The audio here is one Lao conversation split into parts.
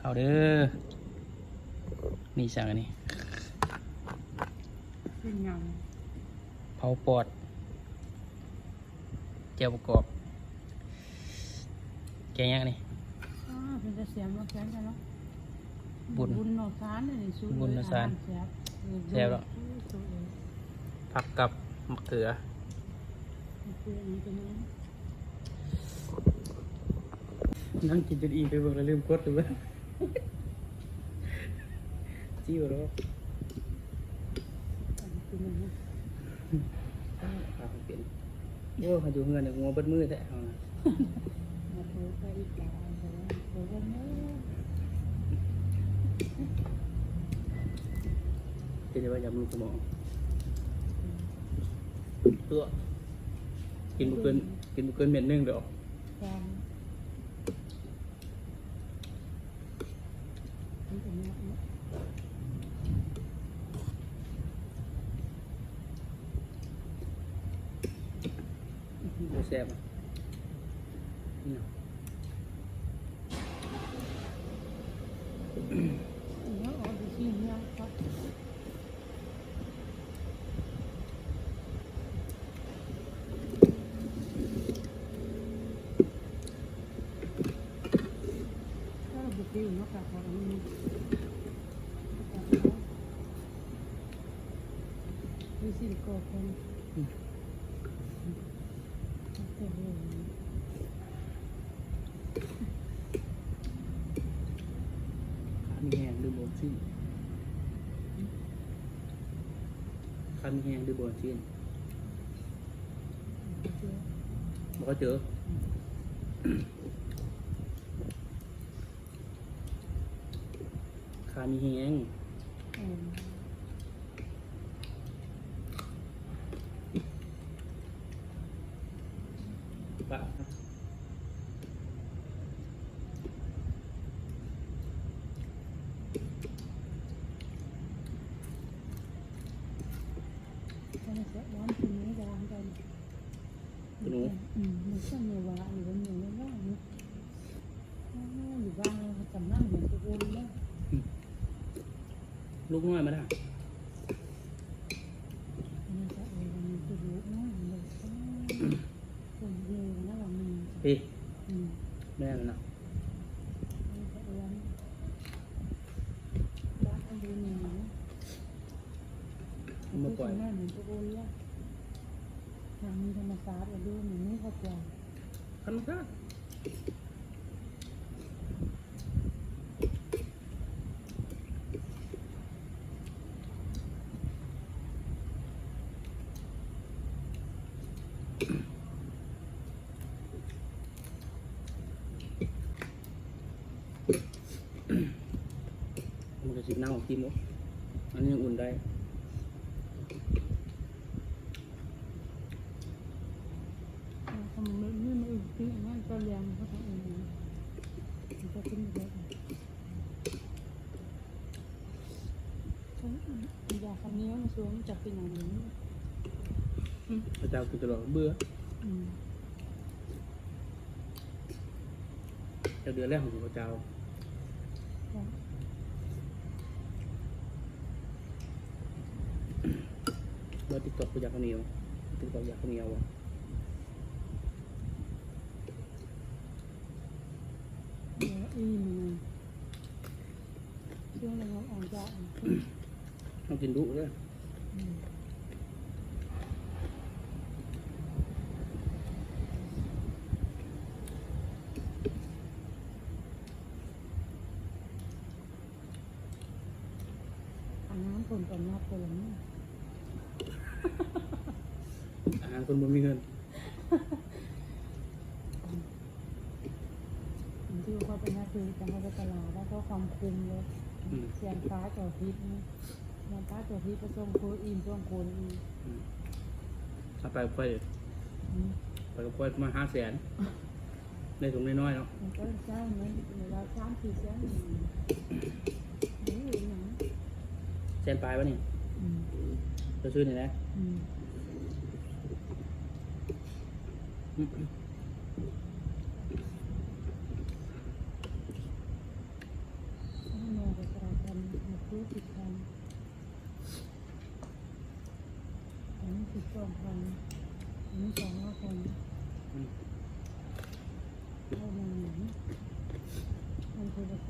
ເຂົ້າເດີ. ນີ້ຫຍັງອັນນີ້? ເປັນຫຍັງ? ເຜົາປອດ ແຈ່ວປະກອບ. ແກງຫຍັງນີ້? ອ້າ ເປັນຕາແຊບເນາະ ແຊບເນາະ. ບຸນ ບຸນເນາະຊານນີ້ ສູດ ບຸນເນາະຊານ ແຊບ ເອີ ແຊບເນາະ. ຜັກກັບໝາກເຂືອ ໝາກເຂືອນີ້ກໍມີ. ນັ່ງກິນຈົນອີ່ມ ໄປເບິ່ງແລ້ວລືມກົດເລີຍ. ຈິ້ວດອກ ກິນນຳ ເປັນ. ໂອ້ ເຮົາຢູ່ເຮືອນນີ້ ງົວເບິດມື້ແທ້ເຮົານະ. ເປັນໄດວ່າ ຢາກລຸກສະໝອງ ຕົວະ ກິນບໍ່ເກີນ ກິນບໍ່ເກີນເມັດໜຶ່ງດອກ. ແຊບ. ຂາມີແຮງ ຫຼືບໍ່ຊີ້ນ? ຂາມີແຮງ ຫຼືບໍ່ຊີ້ນ? ບໍ່ເຈີ ບໍ່ເຈີ. ຂາມີແຮງ. ປະ ໂຕໜູ ອືມ ມັນກໍມີວ່າ ຢູ່ ມັນມີວ່າ ຢູ່ ຢູ່ບ້ານເຮົາຈຳນຳເຫັນແຕ່ຄົນເນາະ. ອືມ ລູກນ້ອຍມາດາ ມັນຈະເອົາ ມັນຈະລູກນ້ອຍເນາະ. ຄົນເດີນະວ່າມັນ ເອີ ອືມ ແມ່ນລະ ມັນຈະເອົາ ບ້ານເຮົາຢູ່ນີ້ເນາະ. ເອົາມາປ່ອຍ ທຳມະຊາດ ທຳມະຊາດ ທຳມະຊາດ. ມັນກໍຊິເນົ່າ ກິນບໍ່ ອັນນີ້ຍັງອຸ່ນໄດ້. ເອີ ຄັນມັນມີມື້ອື່ນກິນ ມັນກໍແລງ ມັນກໍເປັນແບບ ຢາຄຳນຽວມາຊວນ ຈັກເປັນຫຍັງ. ອືມ ເຂົາເຈົ້າກິນຕະຫຼອດ ເບື່ອ. ອືມ ຈັກເດືອນແລ້ວຂອງເຂົາເຈົ້າ. ວ່າ TikTok ບໍ່ຢາກເຂົ້າໜຽວ TikTok ຢາກເຂົ້າໜຽວ. ອີ່ມ ຊ່ວງແລ້ວເຮົາອອກຈາກ ເຮົາກິນດຸເດ້. ອືມ ອາຫານຄົນກໍນັບຄົນລະມື້ ອາຫານຄົນບໍ່ມີເງິນ. ບາງທີຂ້ອຍໄປຫາຊື້ ແຕ່ເຮົາໄປຕະຫຼາດ ແລ້ວກໍຄວາມຄຸ້ມເລີຍ. ອືມ ແສນປາຍຕໍ່ທິດນີ້ ແສນປາຍຕໍ່ທິດ ກໍສົ່ງຄົນອີ່ມ ສົ່ງຄົນອີ່ມ. ອືມ ເອົາໄປກັບຂ້ອຍ ອືມ ໄປກັບຂ້ອຍມາຫ້າແສນ ໄດ້ຖົງນ້ອຍໆເນາະ. ມັນກໍໃຊ້ເງິນລາວສາມສີ່ແສນ ນີ້ອີ່ຫຍັງ ແສນປາຍວະນີ້. ອືມ ໄປຊື້ນີ້ແຫຼະ. ອືມ ອືມ.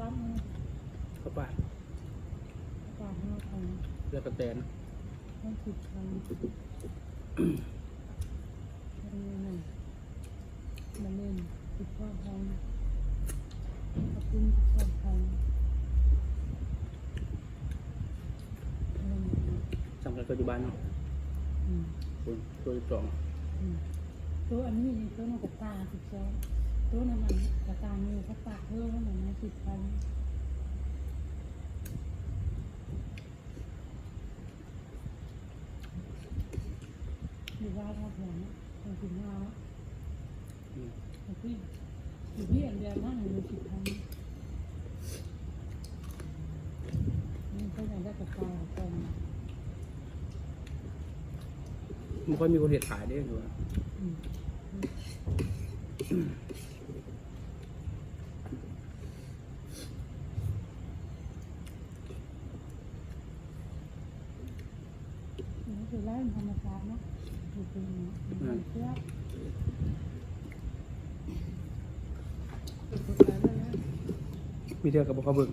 ເຂົ້າປາກ ປາກເຮົາຂອງ ແລ້ວກະແຕນ ເຮົາຄິດຂອງ ເປັນຫຍັງ ມະເລັງ ຕິດຄອດທອງ ຂອບຄຸນຕິດຄອດທອງ ສຳຄັນກວ່າຢູ່ບ້ານເນາະ ອືມ ໂຕ ໂຕສິບສອງ ອືມ ໂຕອັນນີ້ນີ້ ໂຕນັ້ນກະຕາສິບສອງ ໂຕນັ້ນ ອັນກະຕາງູ ກະຕາເທີນັ້ນນະ ສິບພັນ ຢູ່ບ້ານເຮົາເນາະ ເຮົາກິນມາເນາະ ອືມ ຢູ່ພີ້ ຢູ່ພີ້ອັນດຽວນັ້ນ ຢູ່ສິບພັນ ມັນເປັນອັນໃດກະຕາຂອງ ບໍ່ຄ່ອຍມີຄົນເຮັດຂາຍເດ້ ຢູ່ ອືມ ມັນຄືຮ້ານທຳມະຊາດເນາະ ຢູ່ເທິງເນາະ ແມ່ນ ມັນເຊື່ອ ມີເທື່ອກະບໍ່ເຂົ້າເບິ່ງ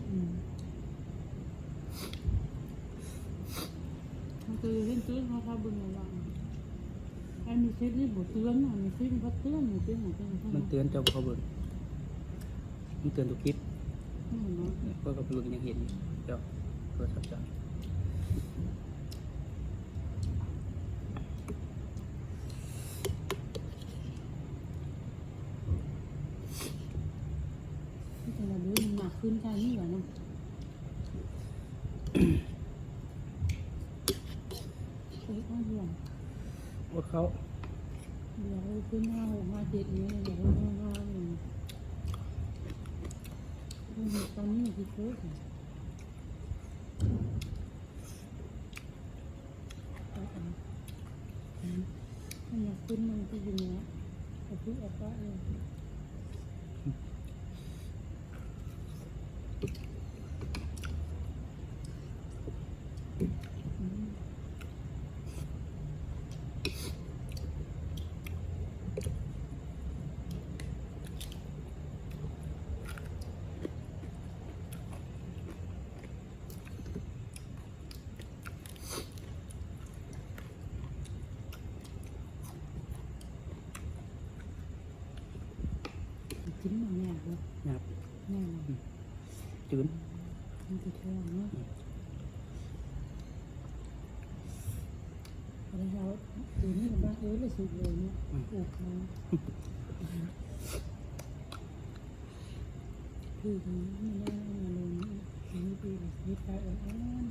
ອືມ ມັນຄືເຫັນຕື່ມເຮົາເຂົ້າເບິ່ງແລ້ວວ່າ ອັນມີຄລິບນີ້ບໍ່ເຕືອນ ອັນມີຄລິບນີ້ບໍ່ເຕືອນ ມີຄລິບບໍ່ເຕືອນ ມັນເຕືອນເຈົ້າບໍ່ເຂົ້າເບິ່ງ ມັນເຕືອນທຸກຄລິບ ອືມ ເນາະ ຂ້ອຍກະໄປເບິ່ງຍັງເຫັນເຈົ້າ ໂທລະສັບເຈົ້າ ແຕ່ລະມື້ມັນມາຄືນກັນນີ້ຫວາເນາະ. ເອີ ເອົາດຽວ ອົດເຂົ້າ ດຽວເອົາຂຶ້ນຫ້າຫົກຫ້າເຈັດນີ້ ດຽວເອົາຫ້າຫ້ານີ້ ຕອນນີ້ຊິໂຄດ ເອົາ ເອົາ ເອົາ ມັນຢາກຂຶ້ນ ມັນຄືຢູ່ນີ້ ເອົາຄືເອົາປະເອົາ. ກິນມັນຍາກເນາະ ຍາກ ຍາກ ອືມ ຈືນ ມັນຈະແຂງເນາະ ອືມ ອັນນີ້ເຮົາ ໂຕນີ້ບາງເອີຍລະສຸກເລີຍເນາະ ອືມ ໂອເຄ. ຄືມັນຍັງບໍ່ລົງ ມີແຕ່ເຮັດໄປອ່ອນໆ.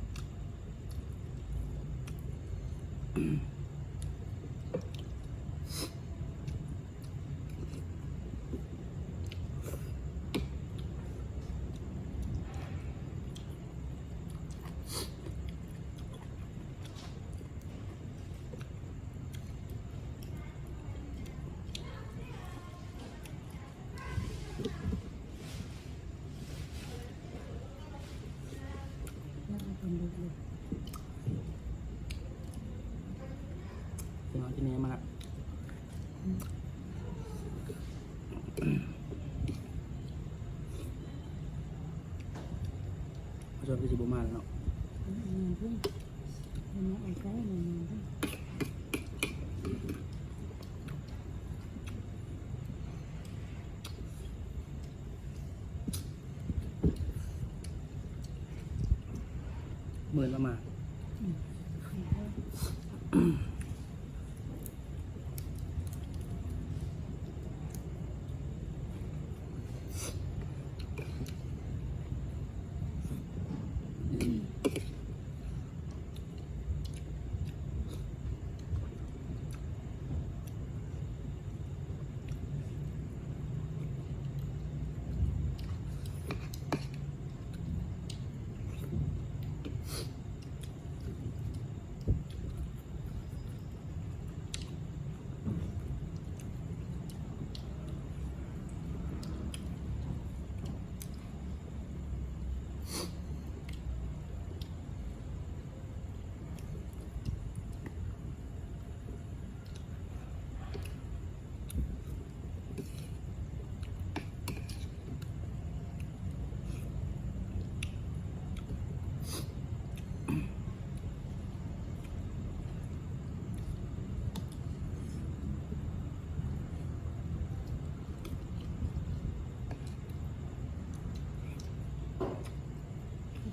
ເນາະ ທີ່ແມ່ມາ ອືມ ເຂົາເຈົ້າຄືຊິບໍ່ມາແລ້ວເນາະ ອືມ. ມື້ອື່ນລາວມາ ອືມ. ອືມ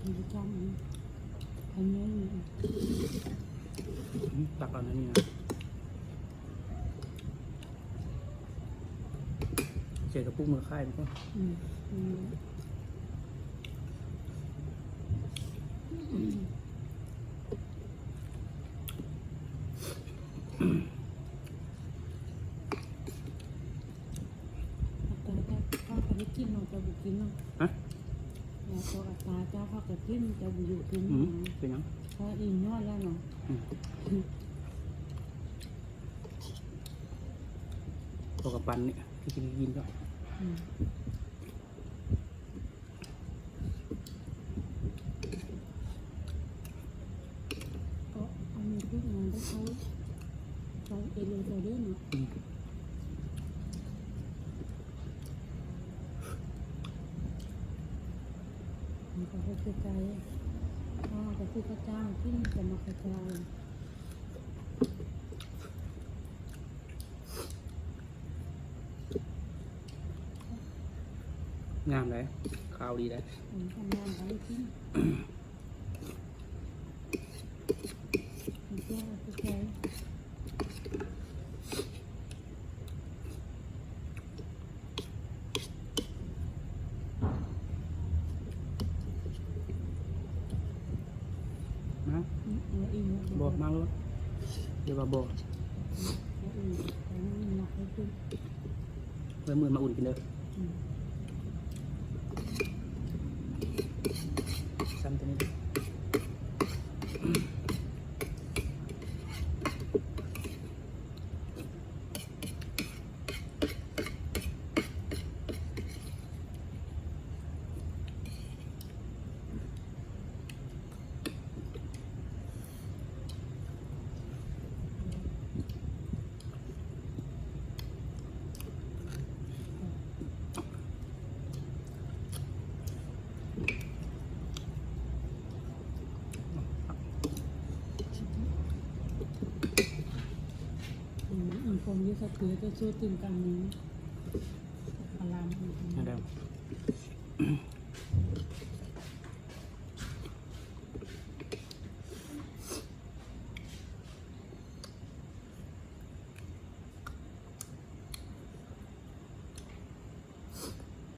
ມັນຈຳ ອັນນີ້ ອືມ ຕັກເອົາໃນນີ້ນະ ໃສ່ກະປຸກມາຂາຍມັນກ່ອນ ອືມ ອືມ. ອັດຕາເຈົ້າ ເຈົ້າກໍໄດ້ກິນເນາະ ເຈົ້າບໍ່ກິນເນາະ ຮະ? ແລ້ວກໍອັດຕາເຈົ້າ ເຂົາກໍກິນ ເຈົ້າບໍ່ຢູ່ກິນ ອືມ ເປັນຫຍັງ? ເພາະອີ່ມຍ້ອນແລ້ວເນາະ ອືມ ເຂົາກໍປັ່ນນີ້ ກິນ ກິນເຈົ້າ ອືມ. ເກາະເອົາມືຂຶ້ນມາໄດ້ເຂົ້າ ເຂົ້າເອເລຍເດີເນາະ ອືມ ມັນກໍຄືໄກ່ ເຮົາກໍຄືເຂົ້າຈ້າງ ກິນກໍມັກເຂົ້າຈ້າງ. ງາມເດ້ ຂາວດີເດ້ ອືມ ງາມເດ້ ກິນ ມັນແກ້ວເອົາໄປໃສ່ ມາ ອືມ ເອົາອີກ ບອກມາໂລດ ດຽວວ່າບໍ່ ອືມ ເອົາອີກ ເອົາອີກ ມື້ອື່ນມາອຸ່ນກິນເດີ ອືມ ຊ້ຳຕົວນີ້. ອືມ ຄົນທີ່ສະເກືອຈະຊູດຕື່ມກັນນີ້ ອາລາມ ອືມ ແລ້ວ